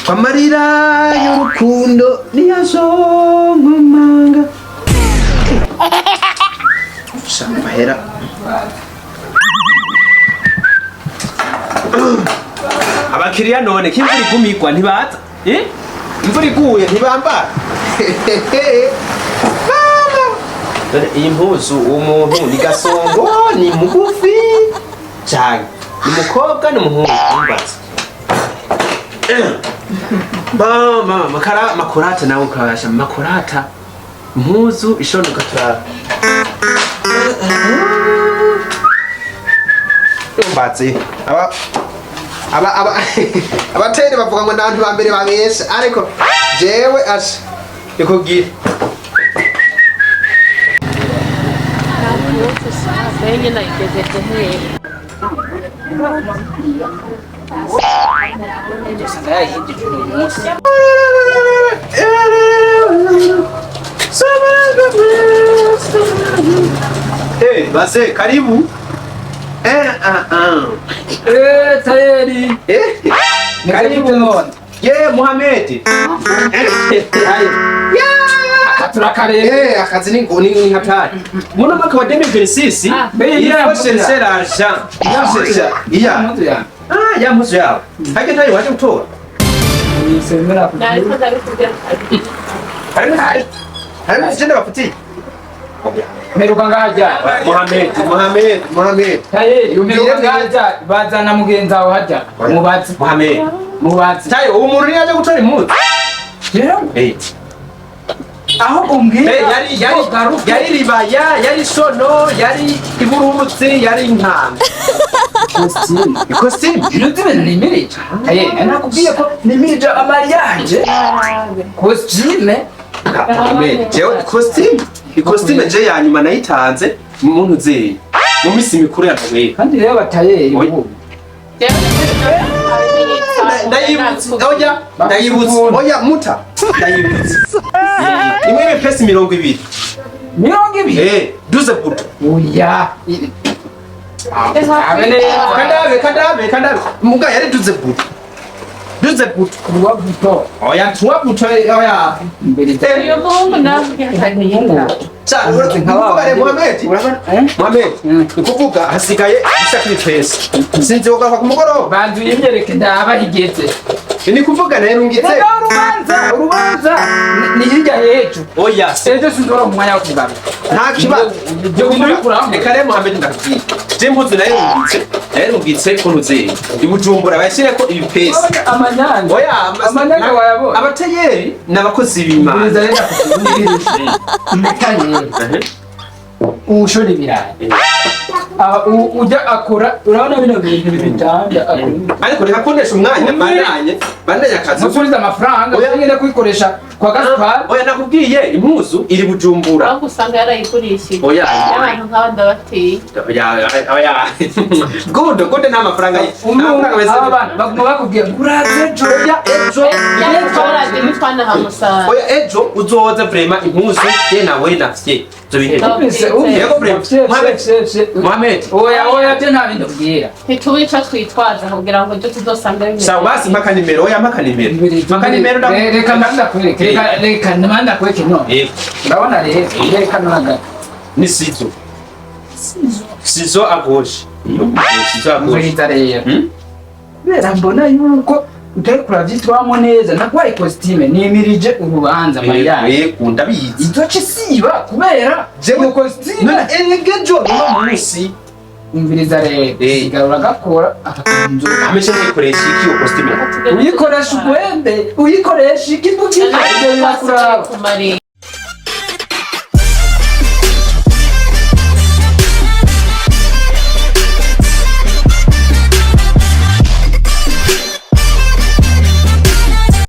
Amarira y'urukundo niyazonkomanga. Shamba hera. Abakiriya none ko imvura igumigwa ntibaza? Eh? Imvura iguye ntibambara. Mama! None iyi mpuzu uwo muntu ni gasongo, ni mugufi cyane, ni umukobwa, ni umuhungu? Mbaza. Mama, makara makorata nawe ukabasha makorata impuzu ishonoka turara. Mbatse aba aba aba abateri bavuga ngo n'abantu ba mbere babesha, ariko jewe asha ikubwira. Nyine nayigejeje hehe? Usanga yayihejeje uyu munsi. Eh, base karibu. Eh, ah, ah. Eh, tayeri. Eh, karibu none. Ye, Muhammad. Akaturakarere. Eh, akazi ni ni ni hatari. Muno mwaka wa 2026, Ah. il faut chercher l'argent. Il faut chercher. Iya. Impuzu yawe. Ah, ya mpuzu yawe. Hake ntayo waje gutora. Nisemera. Nariko ndabikubwira. Harimo harimo igenda bafitiye. Mperuka ngahajya. Muhammad, Muhammad, Muhammad. Tayeri, mperuka ngahajya bazana mugenzi wawe hajya. Mubazi. Muhammad. Mubazi. Tayo, uwo muntu yaje gutora impuzu. Rero Eh. aho umbwira Eh, yari yari garuke. Yari ribaya, yari sono, yari ibururutsi, yari intanga. Costume. Ikositimu. Ibintu ibintu nimirije. Tayeri, nakubwiye ko nimirije amariage. Costume. Muhammad, jewe ikositimu. Ikositimu je ya nyuma nayitanze mu muntu zeye. Mu misi mikuru ya Noel. Kandi rero batayeri Oya. ubu. Ndayibutse. Oya, ndayibutse. Oya, muta. Ndayibutse. Imwe imepesi 20. 20. Eh, duze buto. Oya. Kandabe, kandabe, kandabe. Muga yari duze buto. Duze buto. Kuwa buto. Oya, tuwa buto, oya. Mbere. Uyu muhungu nawe yita. Cha, uravuga rero Muhammad. Urabona? Eh? Muhammad, Mm. ni kuvuga hasigaye gushaka ibipesi. Sinzi wogaruka ku mugoroba. Banzu yimyereke ndaba higeze. Ni kuvuga nayo ngitse. Rega urubanza, urubanza ni hirya y'ejo. Oya, Ejo sinzora mu mwanya wo kugaruka. nta kibazo. Ibyo bintu Reka rero Muhammad ndakubwira. Je impuzu nayo ngitse. Nayo ngitse ko ntuzeye. I Bujumbura bashyireko ibipesi. Amanyanga. Oya, Amanyanga wayabonye. Abatayeri ni abakozi b'Imana. Ubiriza rero ndakubwira. Umutayeri. Ushora ibirayi. Ah, ujya akora urabona bino bintu bitanda akora. Ariko reka kuntesha umwanya, bandanye bandanye akazi. Ntusubize amafaranga Oya. ugende kuyikoresha kwa Gaspar. Oya, nakubwiye impuzu iri Bujumbura. Ahubwo usanga yarayigurishije. Oya. Abantu nk'aba ndabateye. Oya, oya, gudo gudo, nta mafaranga ye. Nta mafaranga meze. Aba bantu baguma bakubwira ngo uraze ejo. Oya, ejo. Twanahamusanga. Oya, ejo uzoza vraiment impuzu ye nawe nafye ibyo bihe. Umvise, umvise. Yego, vraiment. Fye, fye, Mohamed. fye, fye. Mohamed. Oya, oya, byo nta bindi ubwira. Ntitube ico twitwaza kugira ngo ibyo tuzosanga bimeze. Sawa basi, mpaka nimero. Oya, mpaka nimero, mpaka nimero. Reka mbanza kwereke, reka reka mbanza kwereke none. Yego. Urabona rero, reka none. Ni sizo sizo à gauche, sizo à gauche. Umviriza rero. Hmm? Kubera mbona yuko utari kuravyitwamo neza, naguhaye costume nimirije urubanza mariage. Yego, ndabizi. Izoca isiba kubera Jewe- iyo costume. None erega ejo uno munsi. Umviriza rero, Eh. sigara uragakora akakunzu. Ameshe nayikoresha iki iyo costume? Uyikoresha ugwembe, uyikoresha iki, ibyo birakuraba. Kumariya.